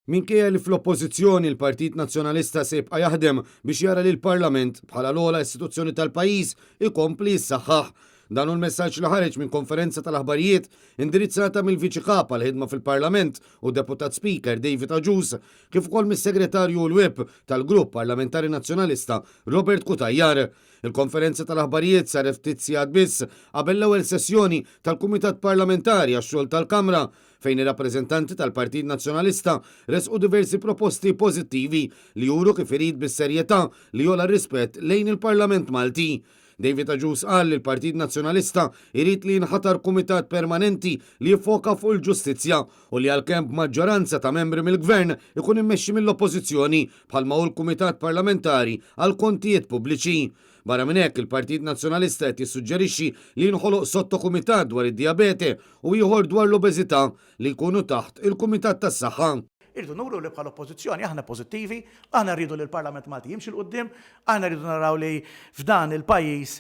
Minkejja li fl-Oppożizzjoni l-Partit Nazzjonalista se jibqa' jaħdem biex jara li l-Parlament, bħala l-ogħla istituzzjoni tal-pajjiż, ikompli jissaħħaħ. Dan hu l-messaġġ li ħareġ minn konferenza tal-aħbarijiet indirizzata mill-Viċi Kap għall-Ħidma fil-Parlament u Deputat Speaker David Agius kif ukoll mis-Segretarju u l-Whip tal-Grupp Parlamentari Nazzjonalista Robert Cutajar. Il-konferenza tal-aħbarijiet saret ftit sigħat biss qabel l-ewwel sessjoni tal-Kumitat Parlamentari għax-xogħol tal-Kamra fejn ir-rappreżentanti tal-Partit Nazzjonalista ressqu diversi proposti pożittivi li juru kif irid bis-serjetà li jogħla r-rispett lejn il-Parlament Malti. David Agius qal li l-Partit Nazzjonalista jrid li jinħatar kumitat permanenti li jiffoka fuq il-ġustizzja u li għalkemm b'maġġoranza ta' membri mill-Gvern ikun immexxi mill-Oppożizzjoni bħalma hu l-Kumitat Parlamentari għall-Kontijiet Pubbliċi. Barra minn hekk, il-Partit Nazzjonalista qed jissuġġerixxi li jinħoloq sottokumitat dwar id-dijabete u ieħor dwar l-obeżità li jkunu taħt il-Kumitat tas-Saħħa. Irridu nuru li bħala Oppożizzjoni aħna pożittivi, aħna rridu li l-Parlament Malti jimxi 'l quddiem, aħna rridu naraw li f'dan il-pajjiż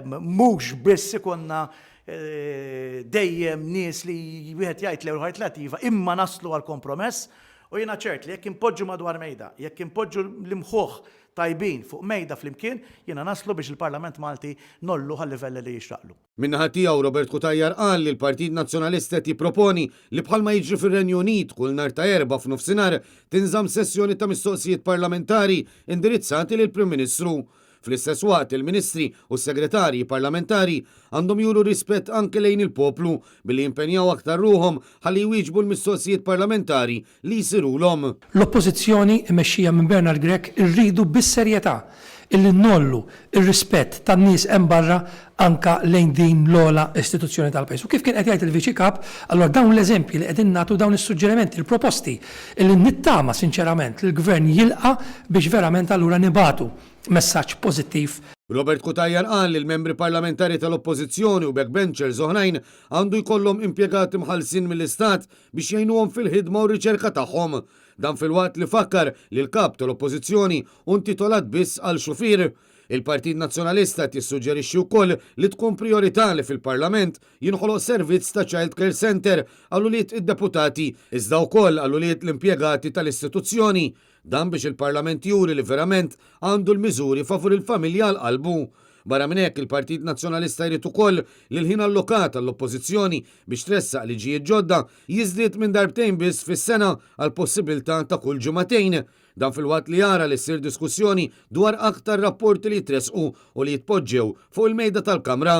mhux biss ikollna dejjem nies li wieħed jgħid le u l-ieħor jgħid iva, imma naslu għal kompromess u jiena ċert li jekk inpoġġu madwar mejda, jekk inpoġġu l-imħuħ tajbin fuq mejda flimkien, jiena naslu biex il-Parlament Malti ngħolluh għal-livelli li jixraqlu. Min-naħa tiegħu, Robert Cutajar qal li l-Partit Nazzjonalista qed jipproponi li bħalma jiġri fir-Renju Unit kull nhar ta' Erbgħa f'nofsinhar tinżamm sessjoni ta' mistoqsijiet parlamentari indirizzati lill-Prim Ministru. Fl-istess waqt, il-Ministri u s-Segretarji Parlamentari għandhom juru rispett anke lejn il-poplu billi jimpenjaw aktar ruħhom ħalli jwieġbu l-mistoqsijiet parlamentari li jsirulhom. L-Oppożizzjoni mmexxija minn Bernard Grech irridu bis-serjetà illi ngħollu r-rispett tan-nies hemm barra anka lejn din l-ogħla istituzzjoni tal-pajjiż. U kif kien qed jgħid il-Viċi Kap, allura dawn l-eżempji li qegħdin nagħtu, dawn is-suġġerimenti, il-proposti illi nittama sinċerament li l-Gvern jilqa' biex verament allura nibagħtu messaġġ pożittiv. Robert Cutajar qal li l-membri parlamentari tal-Oppożizzjoni u backbenchers oħrajn għandu jkollhom impjegati mħallsin mill-Istat biex jgħinuhom fil-ħidma u r-riċerka tagħhom. Dan filwaqt li fakkar li l-Kap tal-Oppożizzjoni hu intitolat biss għal xufier. Il-Partit Nazzjonalista qed jissuġġerixxi wkoll li tkun prijorità li fil-Parlament jinħoloq servizz ta' child care centre għal ulied id-deputati iżda wkoll għal ulied l-impjegati tal-istituzzjoni. Dan biex il-Parlament juri li verament għandu l-miżuri favur il-familja għal qalbu. Barra minn hekk, il-Partit Nazzjonalista jrid ukoll li l-ħin allokat għall-Oppożizzjoni biex tressaq liġijiet ġodda jiżdied minn darbtejn biss fis-sena għal possibilità ta' kull ġimagħtejn. Dan filwaqt li jara li ssir diskussjoni dwar aktar rapporti li jitressqu u li jitpoġġew fuq il-mejda tal-Kamra.